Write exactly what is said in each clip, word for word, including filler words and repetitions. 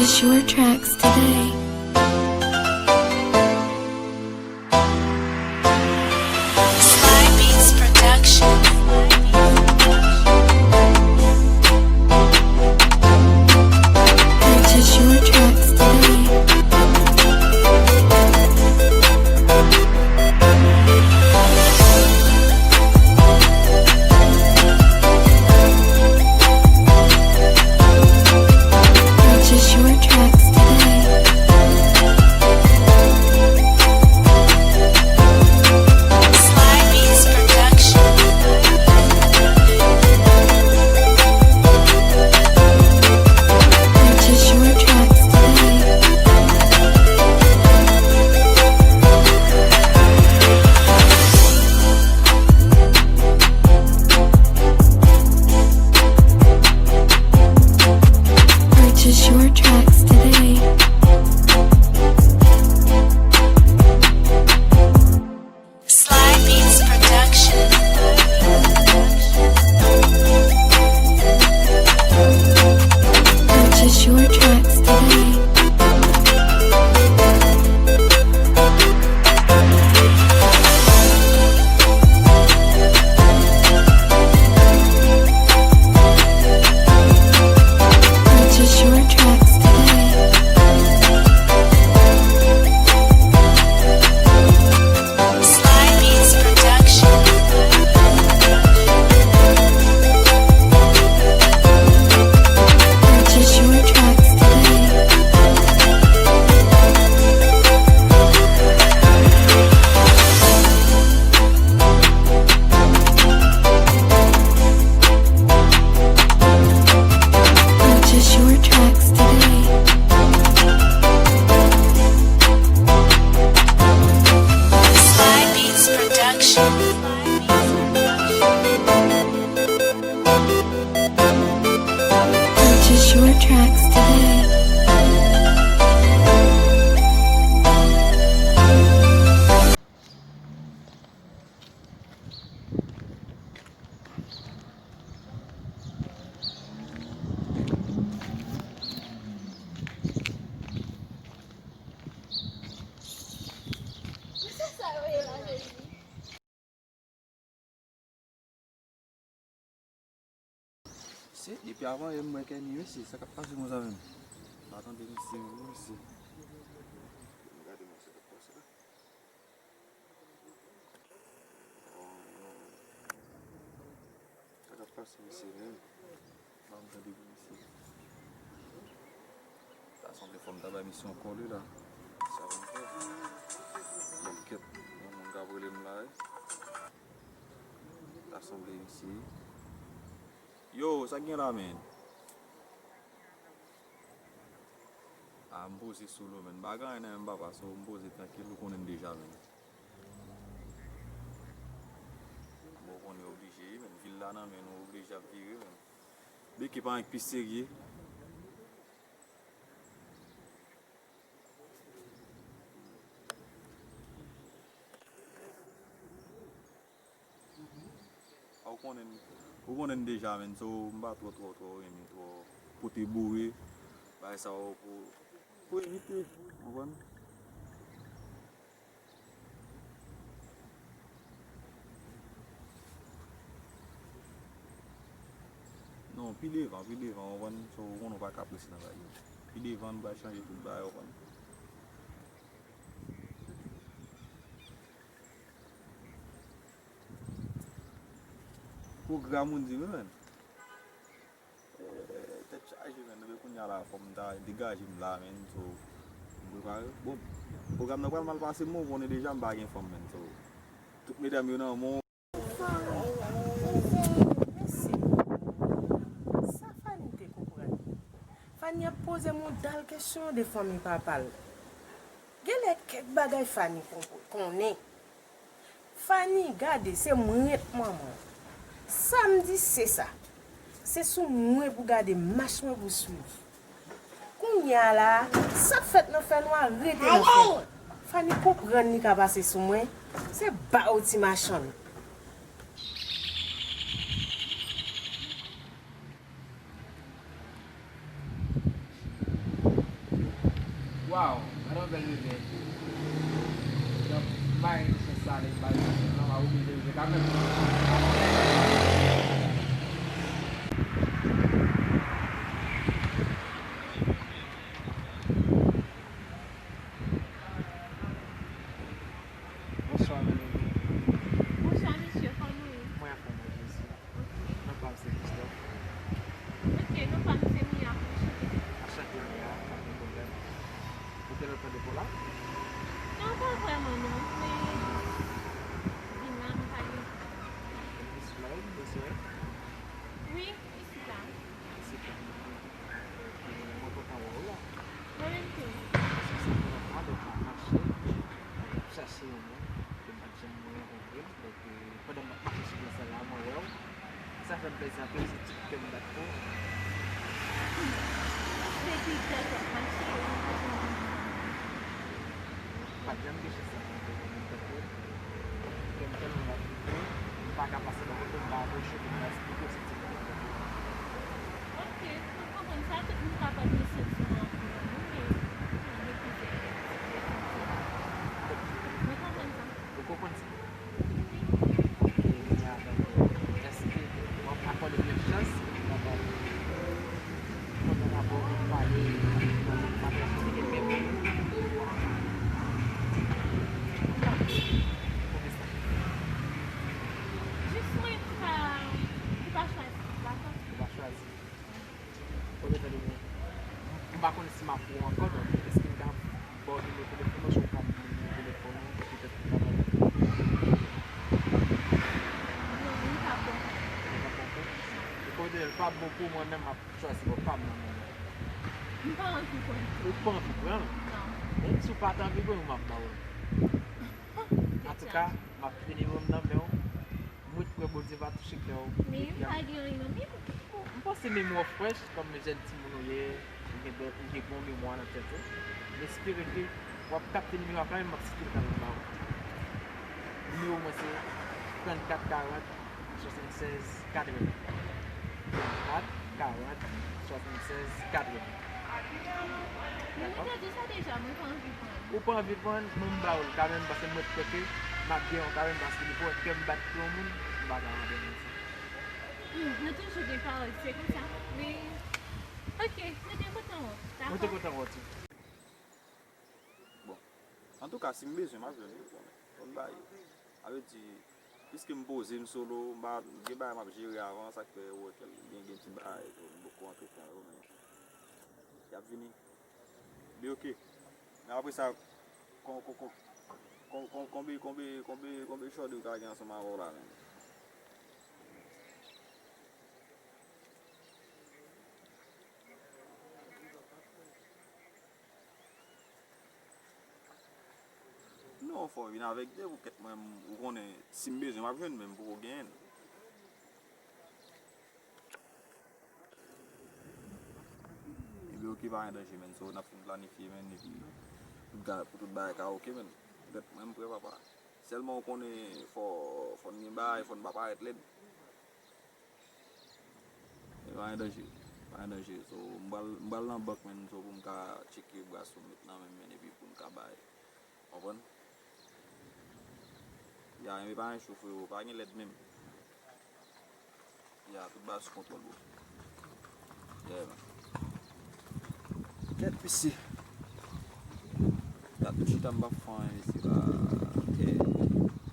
Your tracks today. Sly Beats Production. Purchase your tracks today. Purchase your tracks today. Sly Beats Production. Purchase your tracks today. Purchase your tracks today. Sly Beats Production. Purchase your tracks today. Purchase your tracks today. Sly Beats Production. Purchase your tracks today. Purchase your tracks today. Sly Beats Production. Purchase your tracks today. Se, depi avan yè m wè Kenny, mesye, sa k ap pase konsa menm? M pa tande misye menm, non, mesye. Gade, mesye, sa k ap pase la. Oh, non. Sa k ap pase, mesye, menm? M pa tande pou misye. Ta sanble fò m ta bay misye yon kòle la. Sa pou m fè? Bon, kèt, yon moun k ap rele m la, wi. Ta sanble misye. Yo, sa k gen la, men? A, m poze solo, men. M pa gen anyen nan men m, papa, so m poze trankil, ou konnen m deja, men. Bon, ou konnen oblije, men. Vil la nan men nou, oblije ap vire, men. Beke pa anyen k pi serye. A, ou konnen, ou konnen deja, men, so, m pa twò, twò, twò renmen twò pote boure, bagay sa yo pou, pou evite, w konprann? Non, pi devan, pi devan, w konprann? So, ou konnen w pa ka prese nan bagay yo. Pi devan, nou pral chanje tout bagay, w konprann? Pwogram ou di wi, men. Eh, tèt chaje, men. Depi kounye a la, fò m ta degaje m la, men. So, m prepare. Bon, pwogram nan pral mal pase, men ou konnen deja m pa gen fanm, men. So, tout medam yo nan men w. Mèsi. Sa Fanny te konprann? Fanny ap poze m yon dal kesyon de fanmi papa l. Genlè kèk bagay Fanny konpr-, konnen. Fanny, gade, se mwen k manman w. Sa m di, se sa. Se sou mwen pou gade, mach mwen pou swiv. Kounye a la, sa k fèt nan fènwa, rete nan fènwa. Fanny konprann li ka pase sou mwen, se ba w ti machann. Rive. Donk, m pa gen chans ale, m pa gen chans nan, m ap oblije rive kanmenm. Bonswa, Melody. Bonswa, mesye, kòman w ye? Mwen anfòm, mèsi. Ok. Non pa m se Christophe. Ok, non pa m se Mia, pou chante. Anchante, Mia, pa gen pwoblèm. Ou te lontan depi w la? Non, pa vrèman, non, men vin la, mwen pa gen tan. Ou plis Floride, bonswa. Wi, isit la. Isit la, ok. Ok, mwen kontan wè w la. Mwen menm tou. Paske sa fè lontan, donk, m ap mache, m ap chache yon moun ke m pa t janm wè, ou konprann? Donk, e, pandan m ap mache sou plas la, mwen wè w. Sa fè m plezi anpil, se ti kè m bat pou ou. Depi dat w ap mache, ou pa janm pa t janm gen chans sa pou m te wè moun tankou w. Kè m tèlman bat pou ou, m pa ka pase bò kote w, m pa apwoche w pou m ka esplike w santiman m gen pou ou. Ok, mwen konprann sa, tout moun kapab gen santiman pou yon moun, men mwen gen plizyè tip de santiman. Mwen konprann sa. Ou konprann sa? Ok, Mia, donk, èske w ap akòde m yon chans pou m kapab kontan avè w, pou m pale, m ap rakonte de pèp. Poukisa? Jis mwen ki pa, ki pa chwazi, dakò? Ou pa chwazi. Premye tan de mwen. M pa konnen si m ap wè w ankò, donk, èske m ka ba w nimewo telefòn ou, si w ka ban m nimewo telefòn ou, petèt pou m ka pale? Non, li pa bon. Li pa bon pou ou? E kote l pa bon pou mwen menm, m ap chwazi bò pa m nan moman. M pa anvi pran l. Ou pa anvi pran l? Non. Bon, si w pa t anvi pran l, m ap ba w l. Antouka, m ap pran nimewo m nan men w. M ret kwè Bondye va touche kè w. Men m pa gen anyen nan men m. M panse memwa w frèch, kòm jèn timoun ou ye, ou gen bèl, ou gen bon memwa nan tèt ou. M espere ke w ap kapte nimewo a kanmenm, m ap site l kanmenm ba ou. Nimewo mwen se trannkat karant swasannsèz katreven. Trannkat karant swasannsèz katreven. Men mwen te di w sa deja, mwen pa anvi pran l. Ou pa anvi pran l, men m ba ou l kanmenm, paske m ret kwè ke m ap gen yon kanmenm, paske depi w wè kè m bat pou yon moun, m pa ka abandone sa. Hmm, nou toujou gen pawòl, se konsa. Men, ok, nou te kontan wè w, dakò? Mwen te kontan wè w tou. Bon, antouka, si m bezwen, m ap jwenn li, ou konnen. Yon bagay. Sa vle di, piske m poze, m solo, m pa gen bagay m ap jere avan, sa k fè ou wè kèl gen, gen ti bagay, m poko antre pran yo, men y ap vini. Li oke. Men apre sa, kon, kon, kon, konbe, konbe, konbe, konbe chòde ou ka gen ansanm avè w la menm? Non, fò w vin avèk de pou kèt mwen, ou konnen, si m bezwen, m ap jwenn, men m poko genyen l. Ebyen, oke, pa gen danje, menn. So, n ap fin planifye, menn, epi tout ga-, pou tout bagay ka oke, menn. Poutèt mwen, m prè, papa. Sèlman, ou konnen, fò, fò n gen bagay, fò n pa parèt lèd. E pa gen danje, pa gen danje. So, m pral, m pral nan bank, menn, so, pou m ka tcheke bras ou met nan men m, menn, epi pou n ka bay. Konprann? Ya, men pa gen cho, frero, pa gen lèd menm. Ya, tout bagay sou kontwòl, bro. Yeah, man. Kèt, mesye. Gad tout chita m p ap fè anyen, mesye, la. Kè,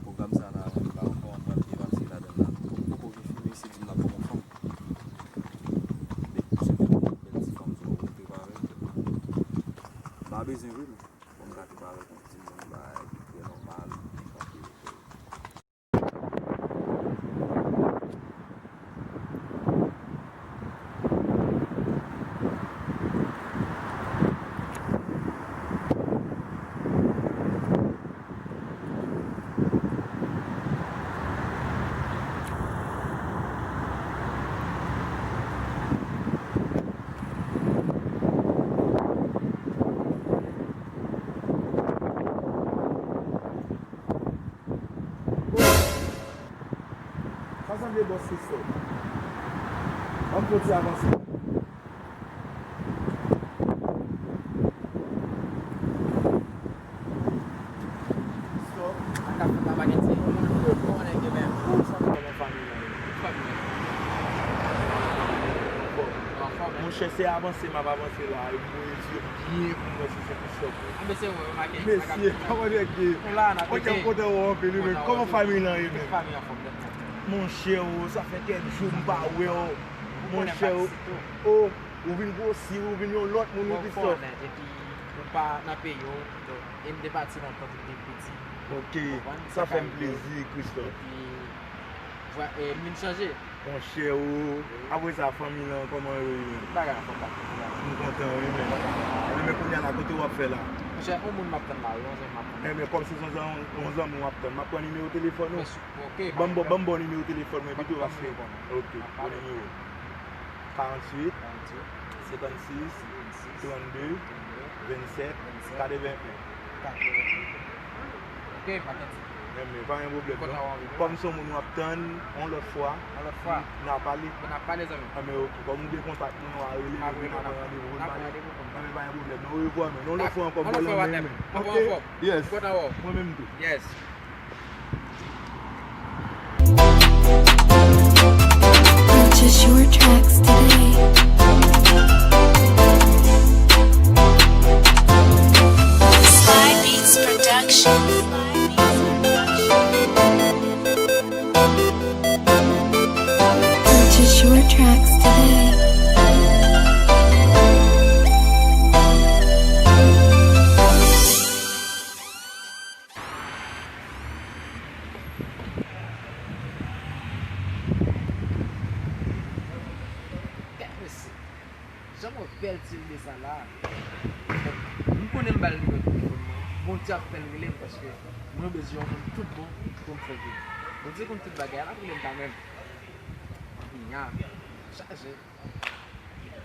pwogram sa la, m pa konprann, m pral depase ladann la. Poko, poko gen fime, se di m l ap ban m yon fanm. Depi se yon bèl ti fanm, so, ou prepare l, kèt la. M pa bezwen vre, men. Bon, m ka te pale avèk yon timoun, bagay ki trè nòmal, li kanpe, ok. Sa sanble bòs Christophe. Ann fè yon ti avanse. Se avanse m ap avanse la, e m voye zye m byen pou m wè si se Christophe. Mesye, pa konnen ki. Ou la, n ap rete. Mwen kontan wè w anpil, wi, men kòman fanmi lan ye, men? Fanmi anfòm nèt, nèt, nèt. Monchè, o, sa fè kèk jou m pa wè w. Monchè, o, ou vin gwosi, ou vin yon lòt moun, wi, Christophe. Epi, ou pa nan peyi w, e m te pati lontan, depi m te piti. Ok, sa fè m plezi, Christophe. Epi, vwa-, e, m vin chanje. Monchè, o, apre sa, fanmi lan, kòman yo ye menm? Bagay anfòm, pa kote la. M kontan, wi, men. Ebyen, men kounye a la, kote w ap fè la? Monchè, yon moun m ap tann la, wi, yon zanmi m ap tann. Ebyen, kòm se yon zan-, yon zanmi w ap tann, m ap pran nimewo telefòn ou. Ok, ban m bon, ban m bon nimewo telefòn mwen pito, paske. Ok, bon nimewo. Karanntuit, karanntuit, senkannsis, trannde, vennsèt, katrevenn. Katreven. Ok, pa santi. Enben, pa gen pwoblèm, non. Kòm se yon moun w ap tann, yon lòt fwa, yon lòt fwa, n a pale. N a pale, zanmi. Enben, ok, kòm ou gen kontak mwen, w a rele m, epi n a pran randevou pou n pale. Enben, pa gen pwoblèm, non. Orevwa, men. Yon lòt fwa ankò, m pral nan men. Ok? Yes. Mwen menm tou. Yes. Purchase your tracks today. Sly Beats Production. Purchase your tracks today. Gad mesye, jan mwen pètibye sa la. M konnen m ba l nimewo telefòn mwen. Bondye ap fè l rele m paske mwen bezwen yon moun tout bon pou m fè vini. Bondye konn tout bagay, l ap rele m kanmenm. Nya, chaje.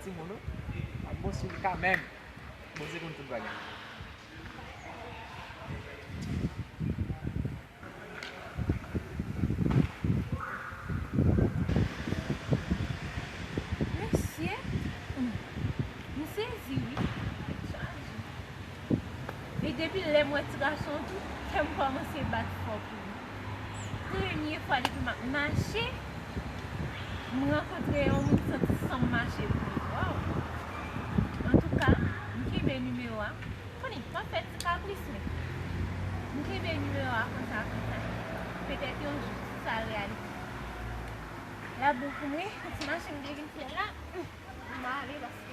Timoun, wi. M ap bon sou li kanmenm. Bondye konn tout bagay. Mesye, m sezi wi. E depi lè m wè ti gason an tou, kè m kòmanse bat fò pou li. Premye fwa depi m ap mache, m rankontre yon moun, m santi san m mache pou li. Waw! Antouka, m kenbe nimewo a. Konnen, m ap fè ti kapris, men m kenbe nimewo a konsa, konsa. Petèt yon jou, sa reyalize. L ap bon pou mwen, ti mache m te vin fè la. M ale paske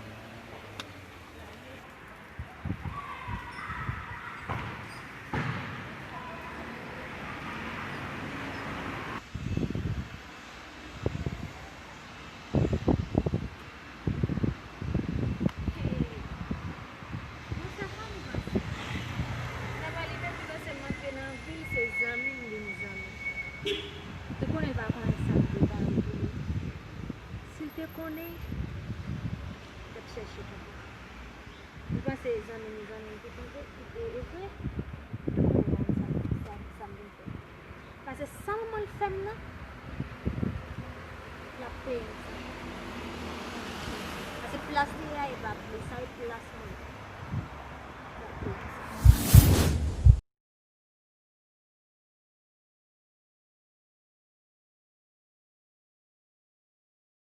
Monchè, sa m panse. Sa pa li menm ki panse m antre nan vi l, se zanmi m, li m zanmi. Li konnen l pa konnen sa m prepare pou li. Si l te konnen, l t ap chèche pou li. Li panse zanmi m, zanmi m ki twonpe, ki te evre.